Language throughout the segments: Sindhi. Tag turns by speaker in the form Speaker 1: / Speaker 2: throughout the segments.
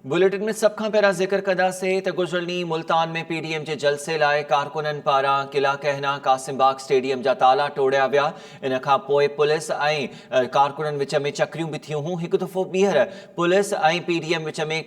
Speaker 1: بليٽن ۾ سڀ کان پهريان ذڪر ڪنداسين ته گذريل ڏينهن ملتان ۾ پي ڊي ايم جي جلسي لاء ڪارڪنن پاران قلعه ڪهنا قاسم باغ اسٽيڊيم جا تالا ٽوڙيا ويا ان کان پوء پوليس ۽ ڪارڪنن وچ ۾ چڪريون به ٿيون هون هڪ دفعو ٻيهر پوليس ۽ پي ڊي ايم وچ ۾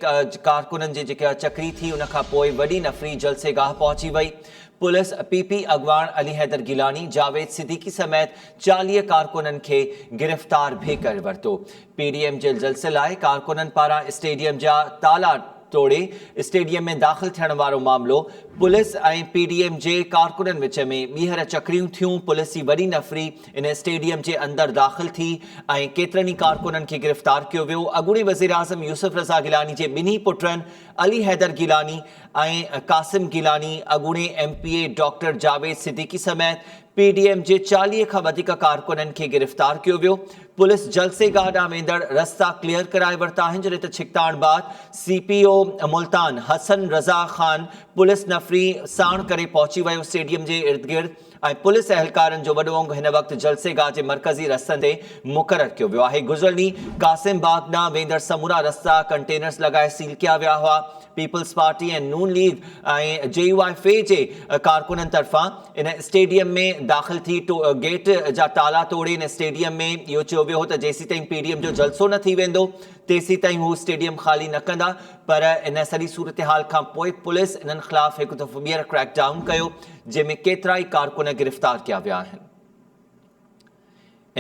Speaker 1: ڪارڪنن جي جيڪا چڪري ٿي ان کان پوء وڏي نفري جلسي گاهه پهچي وئي پوليس پي پي اڳواڻ علي حيدر گيلاني، جاويد صديقي سميت 40 ڪارڪنن کي گرفتار به ڪري ورتو. پي ڊي ايم جي جلسي لاء ڪارڪنن پاران اسٽيڊيم جا تالا ٽوڙي اسٽيڊيم ۾ داخل ٿيڻ وارو معاملو، پوليس ۽ پي ڊي ايم جي ڪارڪنن وچ ۾ ٻيهر چڪريون ٿيون، پوليس جي وڏي نفري ان اسٽيڊيم جي اندر داخل ٿي ۽ ڪيترن ئي ڪارڪنن کي گرفتار ڪيو ويو، اڳوڻي وزيراعظم يوسف رضا گيلاني جي ٻنهي پٽن علي حيدر گيلاني ۽ قاسم گيلاني، اڳوڻي M P A doctor Javed Siddiqui سميت پي ڊي ايم جي 40 کان وڌيڪ ڪارڪنن کي گرفتار ڪيو ويو. پوليس جلسي گاهه ڏانهن ويندڙ رستا ڪليئر ڪرائي ورتا آهن جڏهن ته ڇڪتاڻ بعد C P O Multan Hassan Raza Khan police نفري ساڻ ڪري پهچي ويو اسٽيڊيم جي اردگرد ۽ پوليس اهلڪارن جو وڏو انگ هن وقت جلسي گاهه جي مرڪزي رستن تي مقرر ڪيو ويو آهي. گذريل ڏينهن قاسم باغ ڏانهن ويندڙ سمورا رستا ڪنٽينرز لڳائي سيل ڪيا ويا هئا. Peoples party ۽ Noon league ۽ J U I F جي ڪارڪنن طرفان ان اسٽيڊيم ۾ داخل ٿي گيٽ جا تالا ٽوڙي ان اسٽيڊيم ۾ اهو چيو ويو هو ته جيسيتائين پي ڊي ايم جو جلسو نه ٿي ويندو تيسيتائين هو اسٽيڊيم خالي نه ڪندا پر ان سڄي صورتحال کان پوء پوليس انهن خلاف هڪ دفعو ٻيهر ڪريڪ ڊائون ڪيو جنهن ۾ ڪيترائي ڪارڪن گرفتار ڪيا ويا آهن.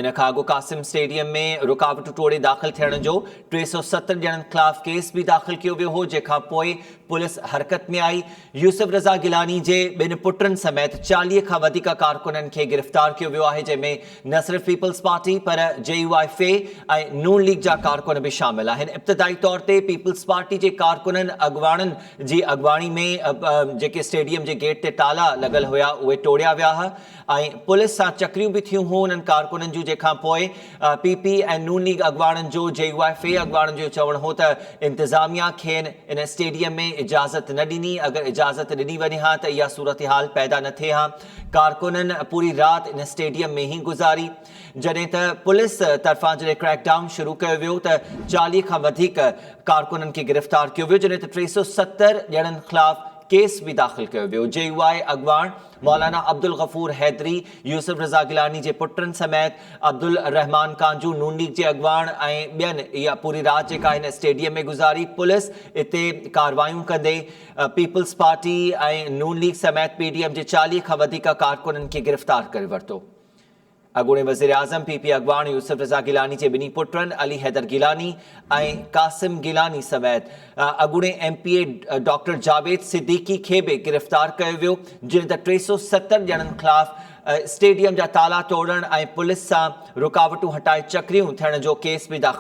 Speaker 1: ان کان اڳ قاسم اسٽيڊيم ۾ رڪاوٽون ٽوڙي داخل ٿيڻ جو 370 ڄڻن خلاف ڪيس به داخل ڪيو ويو هو جنهن کان پوء پوليس حرڪت ۾ آئي. يوسف رضا گيلاني جي ٻن پٽن سميت 40 کان وڌيڪ ڪارڪنن کي گرفتار ڪيو ويو آهي جنهن ۾ نه صرف پيپلز پارٽي پر جي يو آء في ۽ نون ليگ جا ڪارڪن به شامل آهن. ابتدائي طور تي پيپلز پارٽي جي ڪارڪنن اڳواڻن جي اڳواڻي ۾ جيڪي اسٽيڊيم جي گيٽ تي تالا لڳل هيا اهي ٽوڙيا ويا ها ۽ پوليس سان چڪريون به ٿيون هون انهن ڪارڪنن جون جنهن کان پوء پي پي ۽ نون ليگ اڳواڻن جو جي يو آء في اڳواڻن جو چوڻ هو ته انتظاميا کين ان اسٽيڊيم ۾ اجازت نه ڏني اگر اجازت ڏني وڃي ها ته اها صورتحال پيدا نه ٿئي ها ڪارڪنن پوري رات ان اسٽيڊيم ۾ ئي گذاري جڏهن ته پوليس طرفان جڏهن ڪريڪ ڊائون شروع ڪيو ويو ته 40 کان وڌيڪ ڪارڪنن کي گرفتار ڪيو ويو جڏهن ته 370 ڄڻن خلاف ڪيس به داخل ڪيو ويو. جي يو آء اڳواڻ مولانا عبدالغفور حيدري، يوسف رضا گيلاني جي پٽن سميت عبدالرحمان ڪانجو، نون ليگ جي اڳواڻ ۽ ٻين اها پوري رات جيڪا هن اسٽيڊيم ۾ گذاري پوليس اتي ڪاروايون ڪندي پيپلز پارٽي ۽ نون ليگ سميت پي ڊي ايم جي 40 کان وڌيڪ ڪارڪنن کي گرفتار ڪري ورتو. اڳوڻي وزيراعظم پي پي اڳواڻ يوسف رضا گيلاني جي ٻنهي پٽن علي حيدر گيلاني ۽ قاسم گيلاني سميت اڳوڻي M P A doctor Javed Siddiqui کي به گرفتار ڪيو ويو جڏهن ته 370 ڄڻن خلاف اسٽيڊيم جا تالا ٽوڙڻ ۽ پوليس سان رڪاوٽون هٽائي چڪريون ٿيڻ جو ڪيس به داخل.